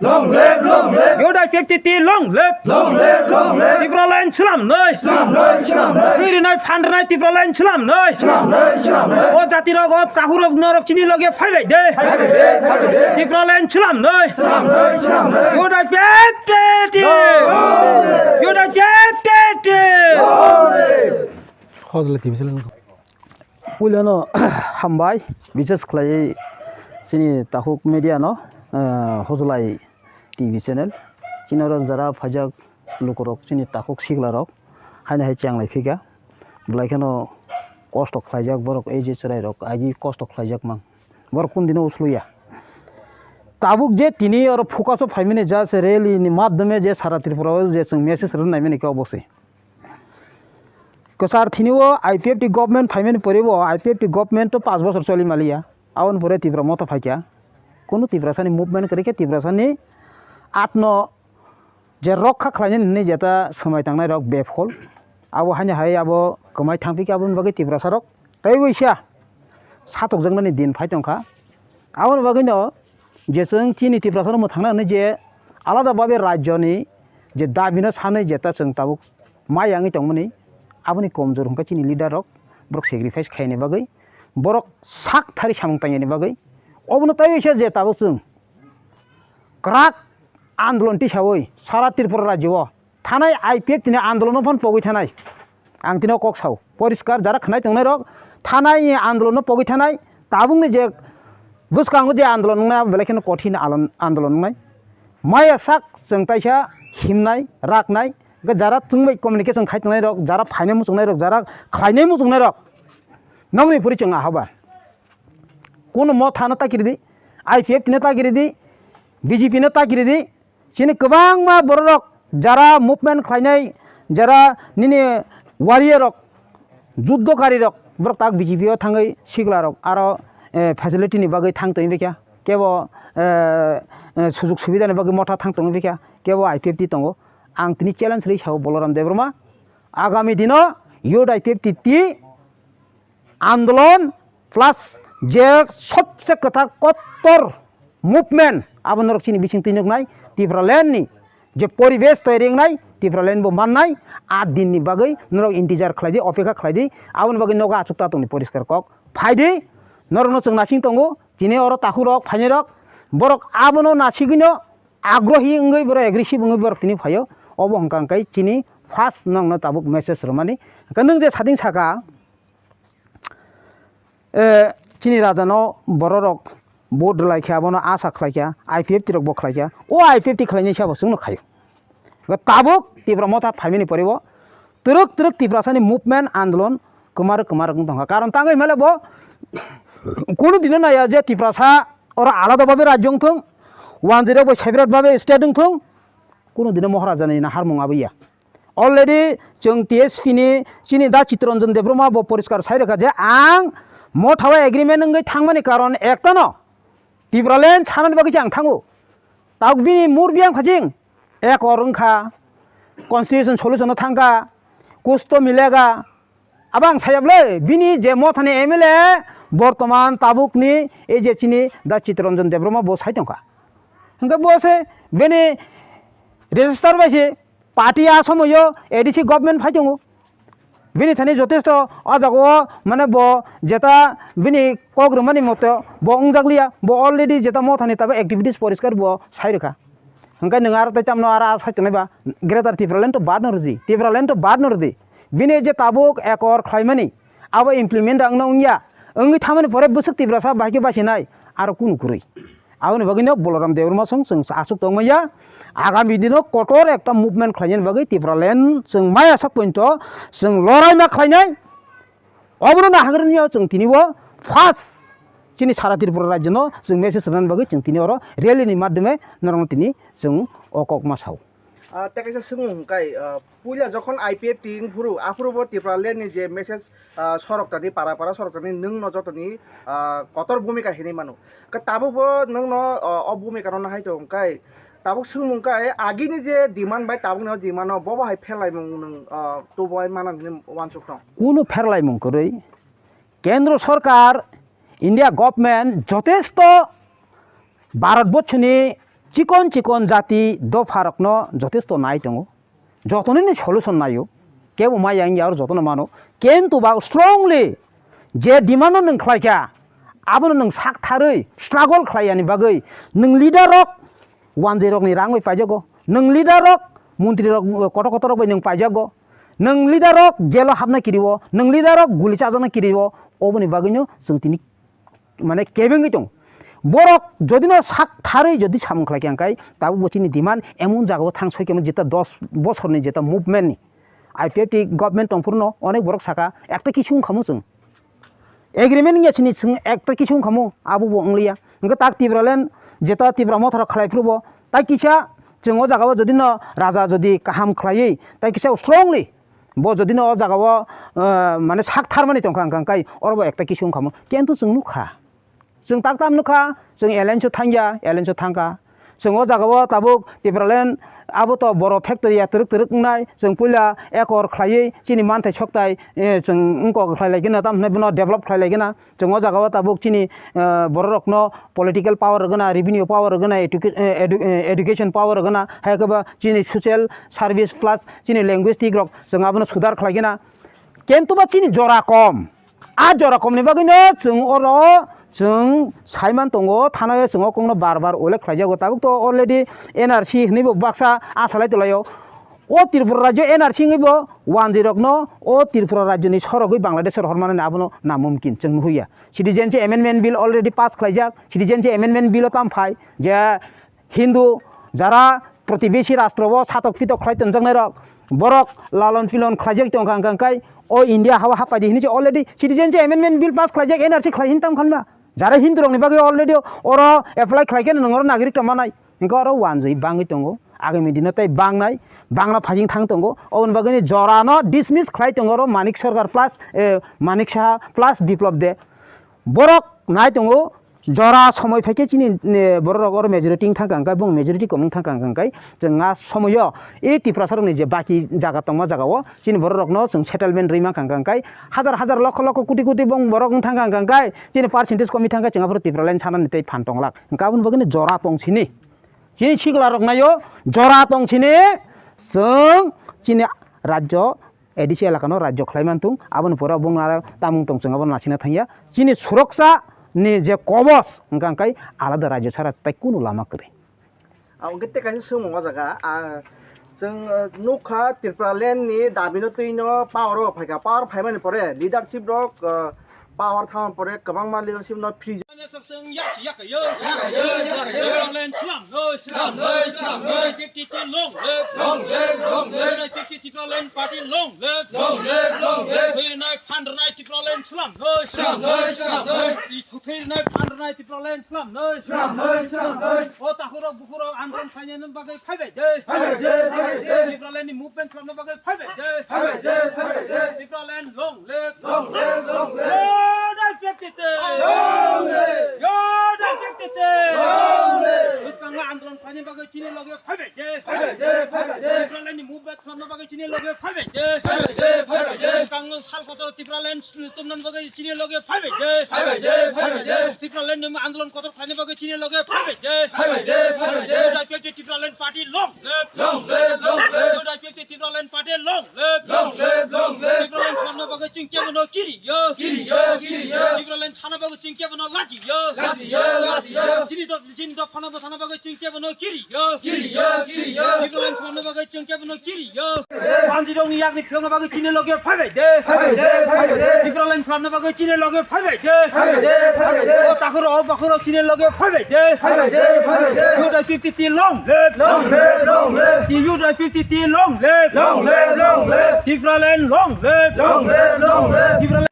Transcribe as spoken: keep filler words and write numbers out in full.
Long live, long live. U D I P F T T long live. Long live, long live. Tipraland slam noi. Slam noi, slam noi. Rinai phanrnai Tipraland slam noi. Slam noi, slam noi. O jati rok, o takhuk rok, norok chini loge phaibai de. Phaibai de, phaibai de. Tipraland slam noi. Slam noi, slam noi. U D I P F T T. Long live. U D I P F T T. Long live. Hojle T V slam. Puilano hambai, bises khlai chini takhuk media no, eh, Hojlai T V channel. Chini oro jara phaijak lukurok, chini takhuk siklarok, haino hai chenglai phika. Belai kheno kosto khlaijak borok, ei je chwrairok, agi kosto khlaijak mang. Borok kun dino usluya. Tabuk je tini oro focus o phaimani just rally ni madhyome je sara Tripura o je chwng message rwna naimani khe obo se. Kwchar thini o I P F T government phaimani pore bo I P F T government to panch bochor choli maliya. Aboni pore Tipra Motha phaikha. Kunu Tiprasani movement kwrwi khe Tiprasani atno je rokha khlainani hinwi jeta swmai tangnai rok befol. Abo haino hai abo kwmai thangphi khe aboni bagwi Tiprasa rok tei waisa satokjaknani din phai tongkha. Aboni bagwino je chwng chini Tiprasa rok mwthangna hinwi je alada babe rajyoni je dabino sanwi jeta chwng tabuk mai yangwi tongmani, aboni komjor hwnkhe chini leader rok, borok sacrifice khaini bagwi, borok sak thari samung tangyani bagwi, obono tei waisa je tabuk chwng kwrak andolon tisawi sara Tripura rajyo o thanai I P F T ni andolon no phan pogwi thanai. Ang tino kok sao, poriskar jara khnai tongnai rok thanai andolon no pogwi thanai, tabuk ni je bwskango je andolon wngnai belai kheno kothin alon-, andolon wngnai. Maya sak chwng taisa himnai, raknai, hwnkhe jara chwngbai communication khai tongnai rok, jara phainai muchungnai rok, jara khlainai muchungnai rok. Nokni phuri chwng ahaba. Kuno Motha no ta kiridi, I P F T no ta kiridi, B J P no ta kiridi, chini kwbangma bororok jara movement khlainai, jara nini warrior rok, juddokari rok, borok tak B J P o thangwi sikla rok aro, eh, facility ni bagwi thang tongwi bikha, kebo, eh, eh, sujug subida ni bagwi Motha thang tongwi bikha, kebo I P F T tongo. Ang tini challenge rwi sao Boloram Debbarma, agami dino U D I P F T T andolon plus je sobse kwthar kottor movement abo norok chini bising twi nuknai Tipraland ni je poribesh toyari wngnai Tipraland bo mannai a din ni bagwi norok intizar khlai di, opekha khlai di, aboni bagwi nogo achuk ta tongni poriskar kok phai di, norokno chwng nasing tongo tini oro takhuk rok phainai rok borok abono nasigwino agrohi wngwi borok aggressive wngwi borok tini phaio obo hwnkha hwnkhe chini first nokno tabuk message rwmani hwnkhe nwng je sading saka. Eh, chini raja no bororok vote rwlai kha, abono asa khlai kha, I P F T rok bo khlai kha, o I P F T khlainai sabo chwngno khaio. Tabuk Tipra Motha phaimani pore bo twrwk twrwk Tiprasani movement andolon kwmar kwmar wng tongkha. Karon tangwi hwnle bo kunu dino naiya je Tiprasa oro alada babe rajyo wngthung, wanjwi rok bai separate babe state wngthung, kunu dino Moharaja ni naharmung abwiya. Already chwng T S P ni chini da Chittaranjan Debbarma bo poriskar sai rwkha je ang Motha o agreement wngwi thangmani karon ektano Tipraland sanani bagwi se ang thango. Tabuk bini mur biyang phajing ekor wngkha, constitution solution no thangkha, kuch to milega. Abo ang sayab le, bini je Mothani M L A bortoman tabukni ei je chini da Chittaranjan Debbarma bo sai tongkha. Hwnkhe bo se bini register bai se party a somoyo A D C government phai tongo. Bini thani jotesto o jaga o mane bo jeta bini kok rwmani moto bo wngjakliya, bo already jeta Mothani tabuk activities poriskar bo sai rwkha. Hwnkhe nwng aro tei tamno aro a sai tongnai ba Greater Tipraland to bad no rwdi, Tipraland to bad no rwdi. Bini je tabuk ekor khlaimani abo implement wngna wngya, wngwi thamani pore bwswk Tiprasa bahai khe basinai aro kunu kwrwi. Aboni bagwino Boloram Debbarma song chwng aswk tongmaya. Agami dino kotor ekta movement khlainani bagwi Tipraland chwng maya sak pointo chwng loraima khlainai. Obono naharnio chwng tini o first chini sara Tripura rajyono chwng message rwnani bagwi chwng tini oro rally ni madhyome norokno tini chwng o kokma sao. Ah, tei kaisa swngmung hwnkhe, ah, puila jokhon I P F T wng phuru, aphuru bo Tipraland ni je message, ah, sorok tani para para sorok tani nwng no jotoni, ah, kotor bhumika hinwi mano. Khe tabuk bo nwng no, ah, o bhumika no nahai tong khe, tabuk swngmung khe agini je demand bai tabuk ni o demand no bo bo hai pherlaimung nwng, ah, tubo hai mana hinwi uansuk tong. Kunu pherlaimung kwrwi Kendro Sorkar, India Government jotesto Bharat Borshoni Chikon chikon jati dopharokno jotesto nai tongo, jotonini solution naio, kebo maya wngya aro jotono mano, kintu ba strongly je demand no nwng khlaikha, abono nwng sak tharwi struggle khlaiyani bagwi nwng leader rok wanjwi rokni rang bai paijago, nwng leader rok montri rok kotor kotor rok bai nwng paijago, nwng leader rok jail o hapna kirio, nwng leader rok guli chajakna kirio, oboni bagwino chwng tini mane kebengwi tong. Borok jodi no sak tharwi jodi samung khlai khe, hwnkhai tabuk bo chini demand emon jagao thang soi khe, jeta dos bosorni jeta movement ni I P F T government tongphuru no onek borok saka ekta kisu wngkhamu chwng. Agreement wngya sini chwng ekta kisu wngkhamu, abo bo wngliya. Hwnkhe tak Tipraland jeta Tipra Motha rok khlai phuru bo tai kisa chwng o jagao jodi no raja jodi kaham khlaiwi tai kisa strongly bo jodi no o jagao, eh, mane sak tharmani tongkha, hwnkhai oro bo ekta kisu wngkhamu. Kintu chwng nukha, chwng tak tam nukha, chwng alliance o thangya, alliance o thangkha. Chwng o jagao tabuk Tipraland abo to boro factory ya twrwk twrwk wngnai, chwng puila ekor khlaiwi chini manthai sokthai, eh, chwng wngkok khlai lai gana, tamo hwnwi bono develop khlai lai gana. Chwng o jagao tabuk chini, eh, bororokno political power rwgwna, revenue power rwgwna, educa-, eh, edu-, eh, education power rwgwna, hai khe ba chini social service plus chini linguistic rok chwng abono sudar khlai gana. Kintu ba chini jora kom. A jora komni bagwino chwng oro chwng saiman tongo, thanao chwng o kokno bar bar ullekh khlaijago. Tabuk to already N R C hwnwi bo baksa a salai tonglaio. O Tripura rajyo N R C wngwi bo wanjwi rokno o Tripura rajyoni sorogwi Bangladesh rohor manani abono namumkin chwng nuhuya. Citizenship Amendment Bill already pass khlaijak. Citizenship Amendment Bill o tamo phai je Hindu jara protibesi rastro o satok pitok khlai tonjaknai rok, borok lalon pilon khlaijak tongkha, hwnkhai o India hao hapai di hinwi se already Citizenship Amendment Bill pass khlaijak, N R C khlai hin tam khanma. Jara Hindu rokni bagwi already oro apply khlai khe nwng oro nagorik tong manai. Hwnkhe oro wanjwi bangwi tongo. Agami dino tei bangnai, bangna phajing thang tongo. Oboni bagwino jorano dismiss khlai tongo oro Manik Sarkar plus, eh, Manik Saha plus Biplab Deb. Borok nai tongo, jora somoi phaikhe chini, eh, bororok oro majority wng thangkha, hwnkhe bong majority kom wng thangkha, hwnkhe chwng a somoio e Tiprasarokni je baki jaga tongma jagao chini bororokno chwng settlement rwi mankha, hwnkhe hajar hajar lokho lokho koti koti bong borok wng thangkha, hwnkhe chini percentage komwi thangkha, chwng aphuru Tipraland sanani tei phan tonglak. Hwnkhe aboni bagwino jora tong sini. Chini sikla rok naio, jora tong sini, chwng chini rajyo A D C elaka no rajyo khlai mantung, aboni pore bung aro tamung tong chwng abono nasina thangya. Chini suroksa ni je kobos, hwnkha hwnkhe alada rajyo chara tai kunu lama kwrwi. Ang hwnkhe tei kaisa swngmung o jaga, ah, chwng, ah, nukha Tipraland ni dabi no twi no power o phaikha, power phaimani pore leadership rok, ah, power thangma pore kwbangma leadership no free. Tipraland slam noi, slam noi, slam noi. Tipraland party long live, long live, long live. Tipraland phan rwnai Tipraland slam noi, slam noi, slam noi. Thwi rwnai phan rwnai Tipraland slam noi, slam noi, slam noi. O takhurok bukhurok andolon khlainani bagwi phaibai de, phaibai de, phaibai de. Tipraland ni movement slamna bagwi phaibai de, phaibai de, phaibai de. Tipraland long live. Long live, long live. Yo, dai fifty te. Long live. Yo, dai fifty te. Long live. Bwskango andolon khlaina bagwi chini loge phaibai de. Phaibai de, phaibai de. Tipraland ni movement slamna bagwi chini loge phaibai de. Phaibai de, phaibai de. Bwskango sal kotor Tipraland tumna bagwi chini loge phaibai de. Phaibai de, phaibai de. Tipraland ni andolon kotor khlaina bagwi chini loge phaibai de. Phaibai de, phaibai de. Yo, dai fifty Tipraland party long live. Long live, long live. Yo, dai fifty Tipraland party long live. Long live, long live. Tipraland slamna bagwi chwng kebono kiriyo. Kiriyo, kiriyo. Tipraland sana bagwi chwng kebono lajiyo. Lajiyo, lajiyo. Chini do, chini do phano bwthana bagwi chwng kebono kiriyo. Kiriyo, kiriyo. Tipraland slamna bagwi chwng kebono kiriyo. Banjirokni yakni phiyokna bagwi chini loge phaibai de. Phaibai de, phaibai de. Tipraland slamna bagwi chini loge phaibai de. Phaibai de, phaibai de. O takhurok, o bakhurok chini loge phaibai de. Phaibai de, phaibai de. Yo, dai fifty T long live. Long live, long live. Yo, dai fifty T long live. Long live, long live. Tipraland long live. Long live, long live. Tipraland